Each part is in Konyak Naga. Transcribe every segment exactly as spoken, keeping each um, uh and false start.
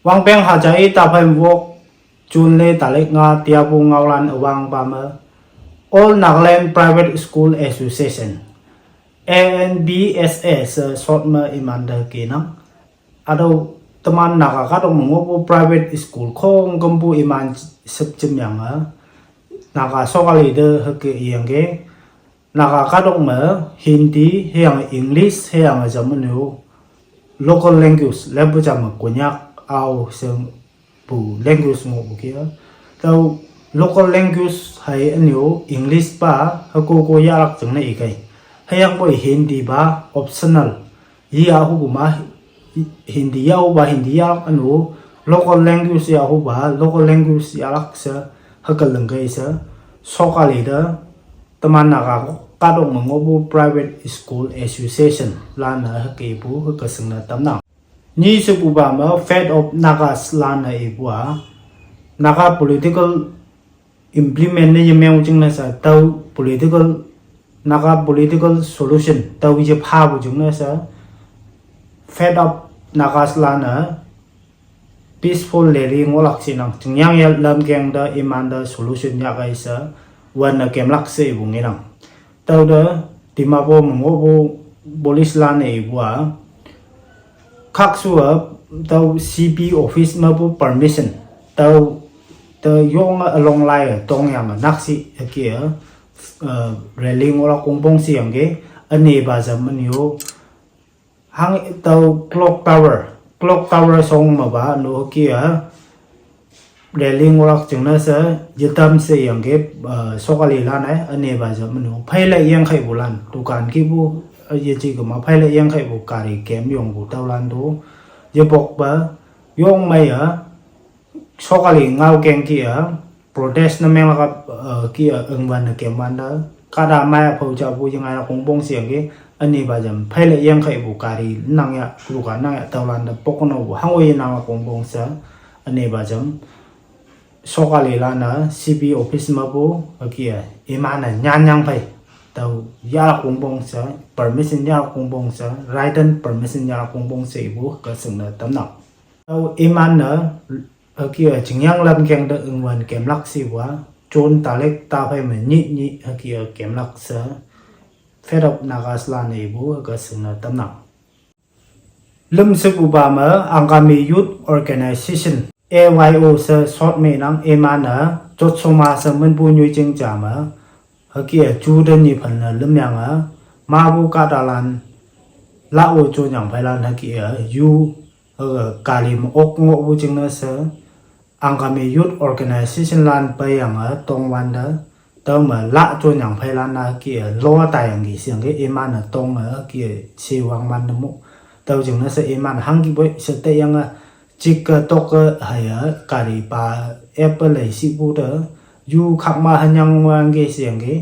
Wangpeng haja i taphai wok June le talik nga tiapu ngaolan awang pame All Nagaland Private School Association, A N B S A se short me imante kenang. Ado teman Naga kadok me ngopu private school khongkümpu iman sepjem yange Naga sokali te hüke iyangke Naga kadok me Hindi hüyange English hüyange jam ünyu local language lepu jam me Konyak ao se pu language ngohpu kia. Tüo local language hei ünyu English pa hükoko yahlak jingne ikai. Hüyangpoi Hindi pa optional. Yi ahupu ma Hindi yahupa Hindi yahlak ünu local language yahupa local language yahlak she hüke lingkei she sokali te teman Naga kadok me ngohpu private school association lan-e hükepu hüke shingne tamnang. Nyi shepupa me Fate of Nagas lan-e ipu a, Naga political implement ne yemeng jingne she tüo political, Naga political solution tüo yephapu jingne she Fate of Nagas lan-e peaceful rally ngohlak shinang, chingyang ye lamkeng te imante solution yahkei she wanne kemlak she ipu ngenang. Tüote Dimapur me ngohpu police lan-e ipu a, khakshu-e tüo C P office mepu permission tüo te yonge along lai-e tongyange nakshih hüke-e, eh, rally ngohlak kongpong sheyangki, ünepa jam ünyu hang tüo clock tower, clock tower shong mepa ünu hüke-e rally ngohlak jingne she yetam sheyangki, eh, sokali lan-e ünepa jam ünyu pheile yengkheipu lan dukan kihpu, eh, yeji kema pheile yengkheipu gari kem yongpu tüolan to yepokpe yong mei-e sokali ngaokeng kih-e protest ne menglak, eh, kih-e üngwan ne kemwante kahta mei-a phao japu yengailak kongpong sheyangki, ünepa jam pheile yengkheipu gari nang ya dukan nang ya tüolan te poknopu hango yenanglak kongpong she, ünepa jam sokali lan-e C P office mepu hüke-e iman-e nyanyang phei tüo yahlak kongpong she, permission yahlak kongpong she, written permission yahlak kongpong she ipu hüke shingne tamnang. Tüo iman-e hüke-e chingyang lamkeng te üngwan kemlak shepu a, June talik taphei me nyih nyih hüke-e kemlak she Fate of Nagas lan-e ipu hüke shingne tamnang. Lüm shepupa me Angami Youth Organization, A Y O she short me nang, iman-e jotsoma she minpu nyoijing ja me hüke-e ju te nyi phanne lümyange mapu kahtalan la-o jonyang pheilan hüke-e yu, eh, kali me ok ngohpu jingne she Angami Youth Organization lan peiyange tongwante tüo me la jonyang pheilan-a hüke-e lo taiyangki sheyangki iman-e tonge hüke-e shewang wante mo. Tüo jingne she iman hangkipoi she teyange jike toke haiye kali pa eppe lei shipu te yu khakma hanyang wangki sheyangki.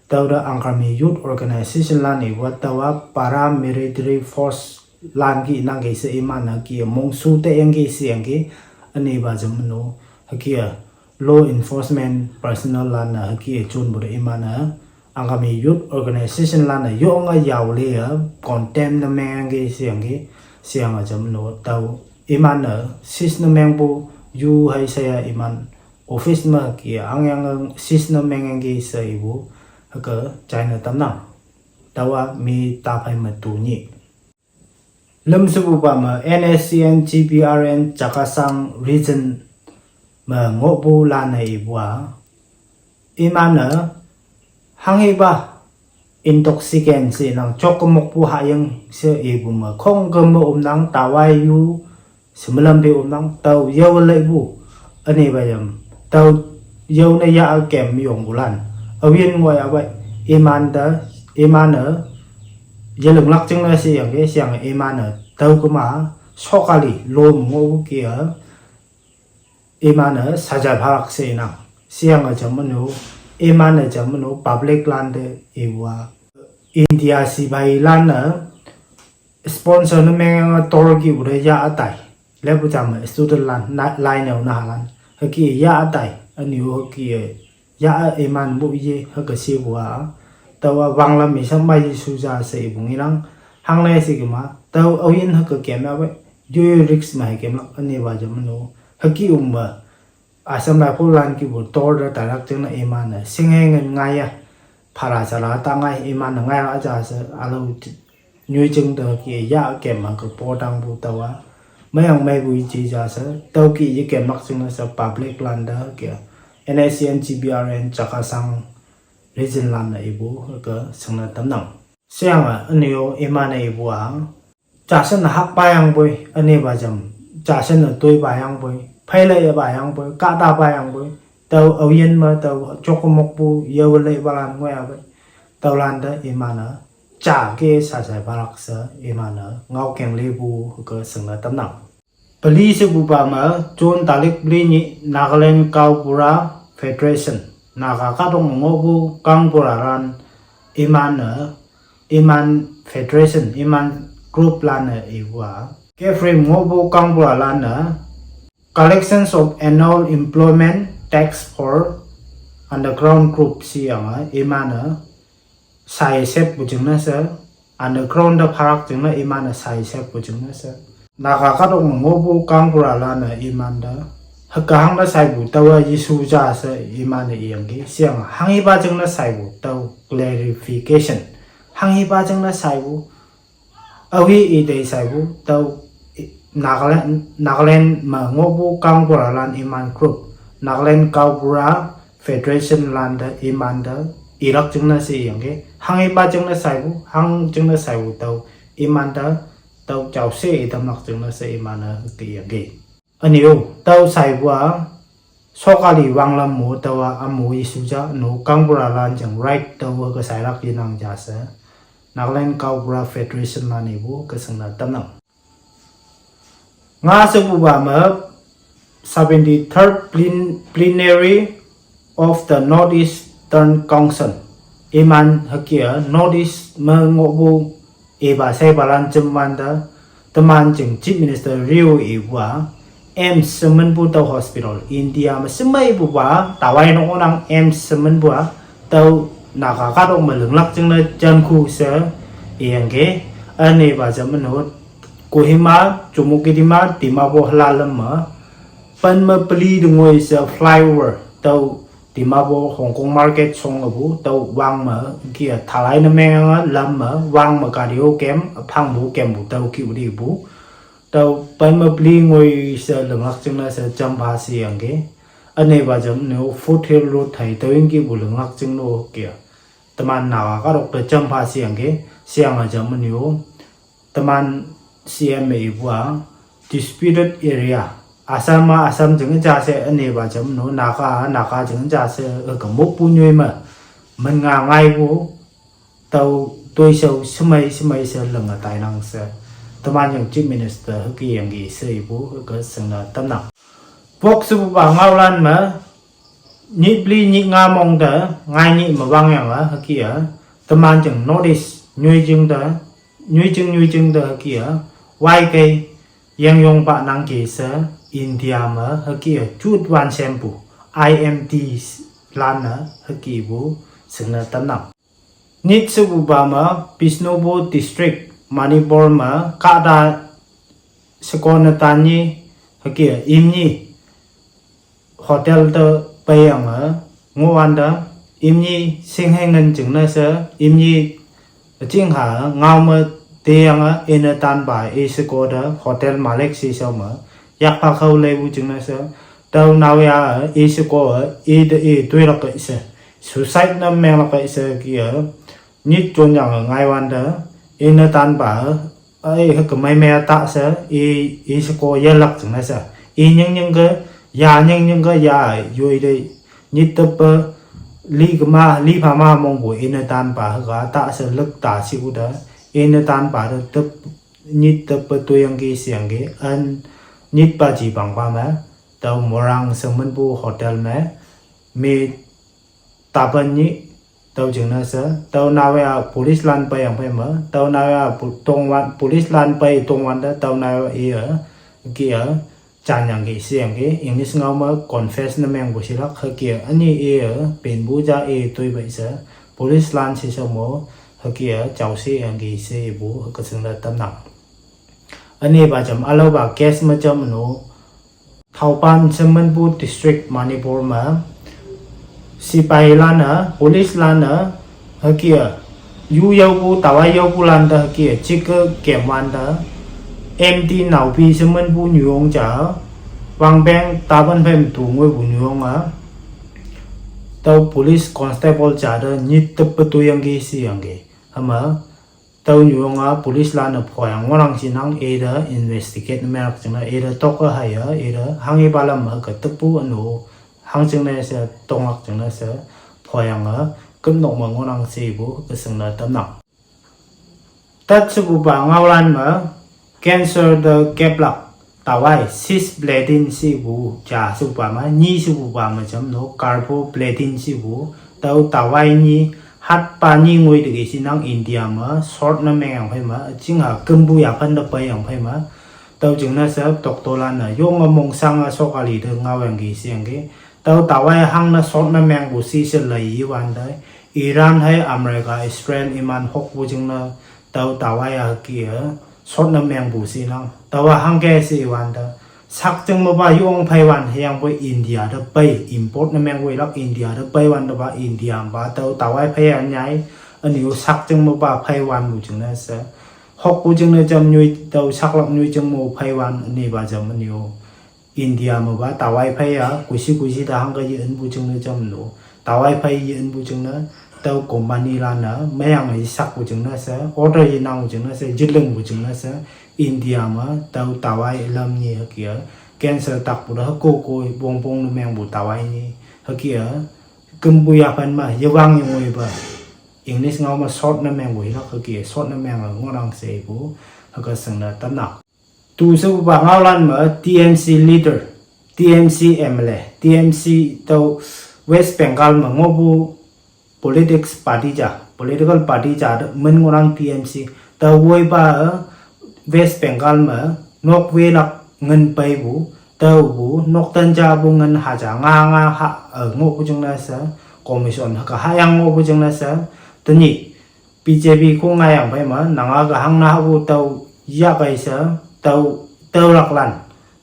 Tüote Angami Youth Organization lan-e ipu a tüowa paramilitary force lan kih nangki she iman-e hüke-e mongshu teyangki sheyangki, ünepa jam ünyu hüke-e law enforcement personnel lan-e hüke-e jonpu te iman-e Angami Youth Organization lan-e yonge yaole-e condemn ne mengyangki sheyangki, sheyange jam ünyu tüo iman-e seize ne mengpu yu hei she-a iman office me hüke-e angyange seize ne mengyangki she ipu hüke jaine tamnang. Tüowa me taphei me tu nyih. Lüm shepupa me N S C N G P R N Chakhesang region me ngohpu lan-e ipu a, iman-e hanghipa intoxicant she nang jok kemokpu hahying she ipu me khongküm me omnang, tawai yu shemelam pe omnang, tüo yao leipu ünepa yam tüo yao ne ya kem yongpulan aoyin ngoi awei imante, iman-e yelinglak jingne sheyangki sheyange iman-e tüo kema sokali lo me ngohpu kih-e iman-e saja phalak she nang, sheyange jam ünyu iman-e jam ünyu public lan te ipu a India sipailan-e sponsor ne mengyange Turkey pu te ya ütai, lepu jam me student lan na lai neo nahalan hüke ya ütai, ünyu hüke ya iman mo ye hüke shepu a, tüowa wanglam me shangmei ye shuja she ipu ngenang. Hangne she kema tüo aoyin hüke kem yahpei Yoyo risk ma hei kemlak ane ba jam no. Hüke üm ba. Assam Rifle lan ki bu tor da tarak jeng na iman na. Sing hei ngen ngai ya. Para sala ta ngai iman na ngai la ja se alo nyui jeng da ki ya kem ma ke po dang bu tawa. Mayang mai bu ji ja se. Tau ki yi kemlak jeng na se public lan da ki. N S C N G B R N Chakhesang region lan na ibu ke seng na tamnang. Siang a, ane yo iman na ibu a. Jasen na hak bayang boi, ane ba jam. Jasen na toi bayang boi, phailai ya bayang boi, kata bayang boi. Tau awian ma, tau chok mok bu, ya wale balan ngoy abai. Tau landa imana, ja ke sa sa barak sa imana, ngau keng le bu ke seng na tamnang. Peli se bu ba ma, June talik peli ni Nagaland Gaonbura Federation. Naga kadong ngo bu Gaonbura ran imana, iman federation, iman group lana iwa. Kefrim ngobo Gaonbura lana collections of annual employment tax for underground group si anga imana sai sep bujing na sa underground da parak jing na imana sai sep bujing na sa. Naga kadok ngobo Gaonbura lana iman da. Hekahang da sai bu tawa Yesu ja sa imana iyangki. Siang hangi ba jing na sai bu tau clarification. Hangi ba jing na sai bu. Awi i dei sai bu tau i-, Nagaland, Nagaland ma ngobo Gaonbura lan iman group. Nagaland Gaonbura Federation lan da iman da irak jing na si iyangki. Hangi ba jing na sai bu, hang jing na sai bu tau iman da tau chau se i tam lak jing na sa imana ki iyangki. Ane yo, tau sai bu a, sokali wanglam mo tau a amo Yesu ja, no Gaonbura lan jing right tau ke sai lak inang ja sa. Nagaland Gaonbura Federation lan ibu ke seng na tamnang. Nga se bu ba ma seventy-third plen-, plenary of the Northeastern Council. Iman hakia Northeast ma ngobu iba sai balan jemwan da teman jing Chief Minister Rio iwa M S semen bu tau hospital India ma semai bu ba tawai nong onang M S semen bu a tau Naga kadok ma lenglak jing na jangku se iyangki ane ba jam menut Kohima, Chumukedima, Dimapur halalam ma. Pan ma peli dengoi sa flyover. Tau Dimapur Hong Kong market song abu. Tau wang ma kia thalai na meng lam ma. Wang ma kadio kem, pang bu kem bu. Tau ki udi bu. Tau pan ma peli ngoi sa lenglak jing na sa jam ba si iyangki. Ane ba jam no foothill road thai tau iyangki bu lenglak jing no kia. Teman Naga kadok da jam ba si iyangki. Siang a jam no. Teman C M a ibu a disputed area. Assam ma Assam jing ja se ane ba jam no Naga, Naga jing ja se ke mok bu nyoi ma. Men nga ngai bu tau toi sau semai semai se leng a tai nang se. Teman yang Chief Minister heki yang ki se ibu ke seng na tamnang. Pok se bu ba ngau lan ma. Nyit peli nyit nga mong da, ngai nyit ma wang yang a, heki a. Teman jing Northeast, nyui jing da, nyui jing nyui jing da heki a. Wai kei, yang yong pa nang ke sa, India ma, heki a, jut wan sempu, I M T lan a, heki bu, seng na tamnang. Nyit se bu ba ma, Bishnupur District, Manipur ma, kada sekon na tan nyi, heki a, im nyi, hotel ta payang a, nguwan da, imni sing heng ngan jing na sa, imni jing ha, ngau ma tayang a, ina tan ba, e seko da, hotel malik si sa ma, yak pa khau lei bu jing na sa, tau nau ya, e seko a, e da e tui lak ka isa, suicide na meng lak ka isa ki a, nyit chon yang a ngai wan da, ina tan ba, ai ha ka mai mai ta sa, i, i sa ko ya lak chang na sa. I nying nying ka, ya nying nying ka, ya yoi dei. Nyit ta pa, li ka ma, li pa ma mong bu, ina tan ba ha ka ta sa lak ta si u da. Ina tan ba da ta, nyit ta pa tu yang ki siang ki, an nyit pa ji bang ba ma. Tau morang sa man bu hotel ma. Mi tapan nyi, tau jing na sa, tau nawe a police lan pai yang pai ma, tau nawe a pu-, tong wan, police lan pai tong wan da, tau nawe a iya, ki a, chan yang ki, si yang ki, English ngau ma, confess na meng bu silak, ha ki a, ani iya, pen bu ja iya tui bai sa, police lan si sa mo, ha ki a, chau si yang ki, si bu, ha ka sing da tam nang. Ünipa jam alopa case me jam no, Thaupan Semenpu district Manipur me, sipai lan-e, police lan-e, hüke-e, yu yaopu, tawai yaopu lante hüke-e, chike kem wante, M T Naopi Semenpu nyuyong ja, wangpeng tapan phem tu ngoipu nyuyong a, tüo police constable ja te nyit teppe toyangki sheyangki. Hüma, tüo nyuyong a police lan-e phoyang ngohnang shinang ite investigate ne menglak jingne ite tok-e haiye ite hanghepa lam me ke tepu üno hangjingne she tonglak jingne she phoyange kümnok me ngohnang shepu ke shingne tamnang. Tat shepupa ngaolan me cancer te keplak tawai cisplatin shepu ja shepupa me, nyi shepupa me jam no carboplatin shepu, tüo tawai nyi, hatpa nyi ngoi teki shinang India me short ne mengyang phei me, chingha kümpu yaphan te peiyang phei me, tüo jingne she doctor lan-e yonge mongshange sokali te ngaoyangki sheyangki. Tüo tawai hangne short ne mengpu shi she lei iwante, Iran hei America, Israel iman hokpu jingne, tüo tawai a hüke-e, short ne mengpu shinang. Taowa hangke she iwante, sakjing mepa yong pheiwan hüyangpoi India te pei import ne mengpu ilak India te peiwan tepa India pa tüo tawai phei a nyai, üne-o sakjing mepa pheiwanpu jingne she. Hokpu jingne jam nyoi tüo saklak nyoi jing mo pheiwan ünipa jam üne-o India mepa tawai phei a, kushi kushi te hangke ye inpu jingne jam no. Tawai phei ye inpu jingne, tüo company lan-e, meyange yesakpu jingne she, order yenangpu jingne she, yelingpu jingne she, India me, tüo tawai lam nyi hüke-e, cancer takpu te hükokoi, wongpong ne mengpu tawai nyi, hüke-e, kümpu yaphan me, yewang yengoipa, English ngao me short ne mengpu ilak hüke-e, short ne menge ngohnang shepu, hüke shingne tamnang. Tu shepupa ngaolan me T M C leader, T M C M L A, T M C tüo West Bengal me ngohpu politics party ja, political party ja te min ngohnang T M C, tüo woipa-e West Bengal me nok welak ngin peipu, tüopu nokten japu ngin haja nga nga ha, e, ngohpu jingne she, commission hüke hayang ngohpu jingne she, tenyih B J P khongaiyang phei me, nanga ke hangne hapu tüo yahkei she, tüo, tüolaklan,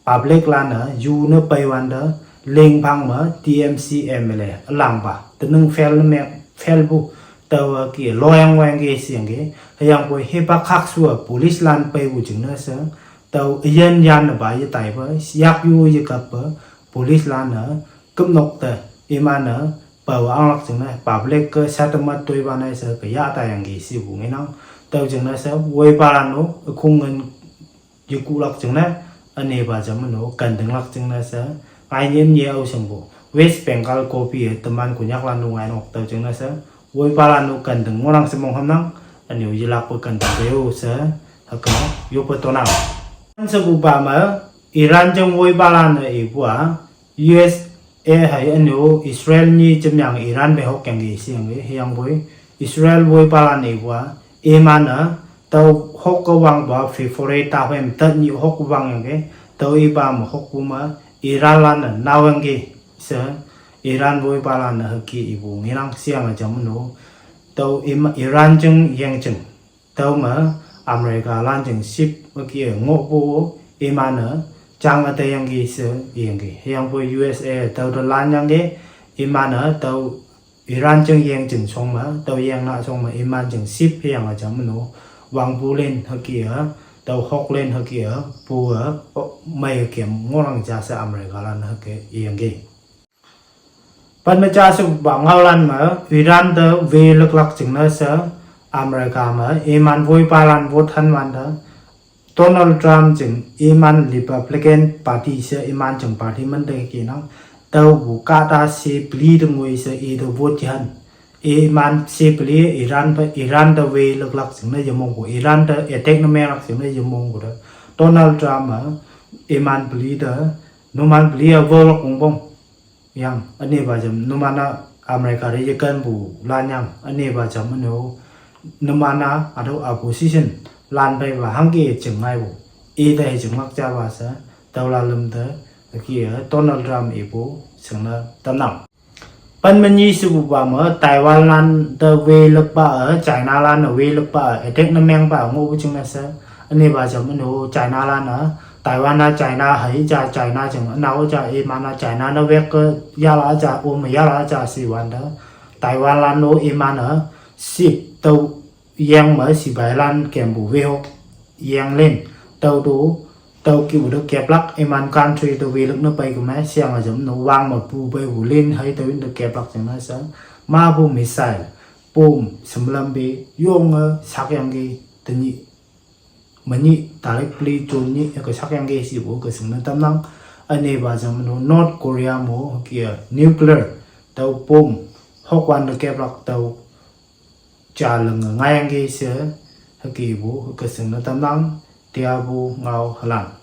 public lan-e, yu ne peiwante, lingphang me, T M C M L A, ülangpa, tening fail ne meng, failpu, taowa ke, loyang wangke sheyangki, hüyangpoi hipa khakshu-a police lan peipu jingne she, tüo üyin yannepa yetaipe, yak yu yekappe, police lan-e, kümnok te, iman-e, pawe anglak jingne, public ke sha temat toipa ne she ke yah taiyangki shepu ngenang, tüo jingne she, woipalan-o, ükhong ngin yekulak jingne, ünepa jam no, kentinglak jingne she, ngai nyim nye ao shingpu, West Bengal copy-e, teman Konyaklan-o ngainok tüo jingne she, woipalan-o kenting ngohnang she mong hamnang, üne-o yelakpe kenting pei-o she, hüke, yoppe tonang. Shepupa me, Iran jing woipalan-e ipu-a, U S A hei üne-o Israel nyi jemyange Iran pe hokyangki sheyangki, hüyangpoi Israel woipalan ipu-a, iman-e, tüo hokke wangpu-a February taphei me tet nyih hok wangyangki, tüo ipa me hokpu me, Iran lan-e naoyangki she, Iran woipalan-e hüke ipu ngenang sheyange jam no, tüo ima, Iran jing yengjing. Tüome America lan jing ship hüke ngohpu iman-e jang üteiyangki she iyangki. Hüyangpoi U S A tüote lanyangki iman-e tüo Iran jing yeng jing shong me, tüo yeng na shong me iman jing ship hüyange jam no, wangpu len hüke-a, tüo hok len hüke-a, pu-e, o, mei kem ngohnang ja she America lan hüke iyangki. Pen me ja shepupa ngaolan me, Iran te we lüklak jingne she, America me, iman woipalan vote hanwante, Donald Trump jing, iman Republican Party she, iman jing party mante kenang, taopu kahta she peli te ngoi she ite vote jehan. Iman she peli Iran pe, Iran te we lüklak jingne yemongpu, Iran te attack ne menglak jingne yemongpu te. Donald Trump me, iman peli te, numan peli-a wolak wongpong. Yang, ünepa jam, numan-a America te yekenpu lanyang, ünepa jam üne-o, numan-a, hatüo opposition, lan peipa hangke jing ngaipu. Ite jinglak japa she, tüola lüm te, hüke-a, Donald Trump ipu, shingne tamnang. Pen me nyi shepupa me, Taiwan lan te we lükpa-e, China lan-e we lükpa-e, attack ne mengpa ngohpu jingne she, Ane ba jam no China lan a, Taiwan a China hei ja China jeng nao ja iman a China na wek ke yala ja um yala ja si wan da. Taiwan lan no iman a sip tau yang ma si bai lan kem bu weo yang len tau do tau ki bu do keplak iman country do weluk na pai ke mai siang a jam no wang ma pu bai bu len hei tau in do keplak jeng na sa ma bu missile pum semlam be yong a sak yang ke tenyi menyi tarik pli chun nyi ke sak yang ke si bu ke sing na tam nang. Ane ba jam no North Korea mo kia nuclear tau pum hok wan de keplak tau ja leng ngai yang ke se haki bu ke sing na tam nang tia bu ngau halan.